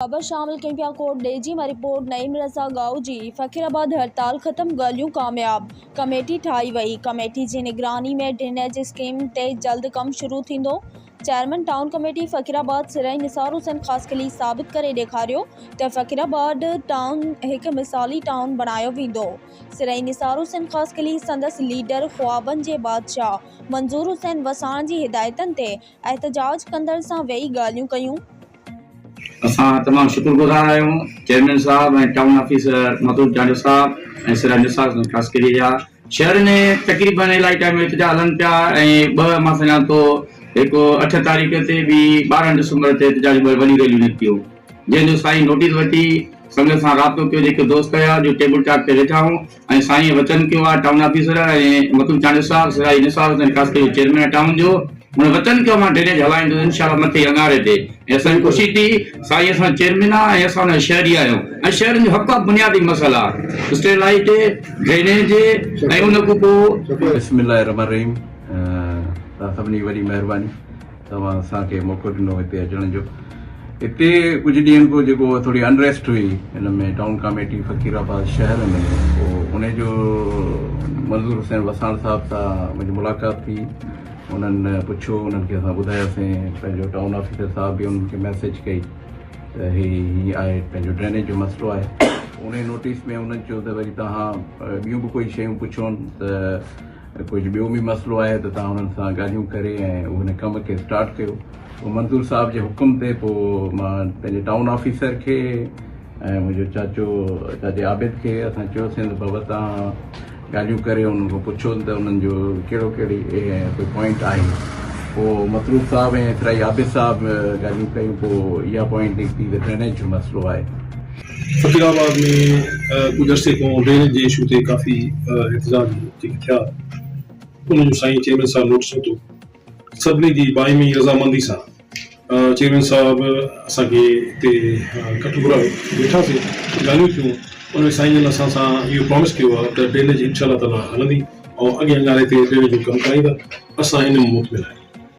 خبر شامل ڪيون پيا ڪوٽ ڏيجي مان رپورٽ نعيم رضا گائوجي فقير آباد هڙتال ختم ڳالهيون ڪامياب ڪميٽي ٺاهي وئي ڪميٽي جي نگراني ۾ ڊرينيج اسڪيم تي جلد ڪم شروع ٿيندو chairman town committee Faqirabad Sarai Nisar Hussain Khaskheli ثابت ڪري ڏيکاريو ته فقير آباد ٽائون هڪ مثالي ٽائون بڻايو ويندو سرائي نثار حسين خاصخيلي سندس ليڊر خوابن جي بادشاهه منظور حسين وساڻ جي هدايتن تي احتجاج ڪندڙ سان ويهي ڳالهيون ڪيون. اسان تمام شڪر گذار آهيون چيئرمين صاحب ۽ ٽائون آفيسر مطلوب چانڊيو صاحب ۽ سراج نثار حسين خاصخيلي جا شهر ۾ تقريبن الائي ٽائيم احتجاج هلن پيا ۽ ٻه مان سمجهان ٿو هڪ اٺ تاريخ تي ٻي 12 ڊسمبر تي احتجاج ٻه وڏيون ريليون نڪتيون جنهن جو سائين نوٽيس وٺي سنگت سان رابطو ڪيو جيڪي دوست هيا جو ٽيبل ٽاڪ تي ويٺا هئون ۽ سائينء وچن ڪيو آ ٽائون آفيسر ۽ مطلوب چانڊيو صاحب سرائي نثار حسين خاصخيلي چيئرمين آ ٽائون جو هن وچن ڪيو مان ڊرينيج هلائيندس انشاء الله مٿي اڱاري تي ۽ اسان کي خوشي ٿي سائين اسان جو چيئرمين آ ۽ اسان ان جا شهري آهيون ۽ شهرين جو حق آ بنيادي مسئلا اسٽريٽ لائيٽ ڊرينيج ۽ ان کان پوء. بسم الله الرحمن الرحيم توهان سڀني جي وڏي مهرباني. توهان اسان کي موقعو ڏنو هتي اچڻ جو. هتي ڪجهه ڏينهن کان جيڪو ٿوري انريسٽ هئي هن ۾ ٽائون ڪاميٽي فقير آباد شهر ۾ پوء ان جو منظور حسين وساڻ صاحب سان منهنجي ملاقات ٿي انهن پڇيو انهن کي اسان ٻڌايوسين پنهنجو ٽائون آفيسر صاحب به انهن کي ميسيج ڪئي ته هي هي آهي پنهنجو ڊرينيج جو مسئلو آهي ان نوٽيس ۾ انهن چيو ته وري توهان ٻيون به ڪوئي شيون پڇون ته ڪجهه ٻيو به مسئلو آهي ته توهان انهن سان ڳالهيون ڪري ۽ ان ڪم کي اسٽارٽ ڪيو. پوء منظور صاحب جي حڪم تي پوء مان پنهنجي ٽائون آفيسر کي ۽ منهنجو چاچو چاچي عابد کي اسان چيوسين ته بابا توهان ڳالهيون ڪري انهن کان پڇو ته انهن جو ڪهڙو ڪهڙي ڪوئي پوائنٽ آهي. پوء مطلوب صاحب ۽ سرائي عابد صاحب ڳالهيون ڪيون پوء اها پوائنٽ نڪتي ته ڊرينيج جو مسئلو آهي. فقير آباد ۾ ڪجهه عرصي کان ڊرينيج جي اشو تي ڪافي احتجاج جيڪي ٿيا ان جو سائين چيئرمين صاحب نوٽس ورتو سڀني جي باهمي رضامندي سان چيئرمين صاحب اسان کي هتي ڪٺ گهرايو ويٺاسين ڳالهيون ٿيون ان ۾ سائين جن اسان سان اهو پرامس ڪيو آهي ته ڊرينيج انشاء الله تعالي هلندي ۽ اڳئين اڱاري تي ڊرينيج جو ڪم ڪرائيندا اسان ان ۾ مطمئن آهيون.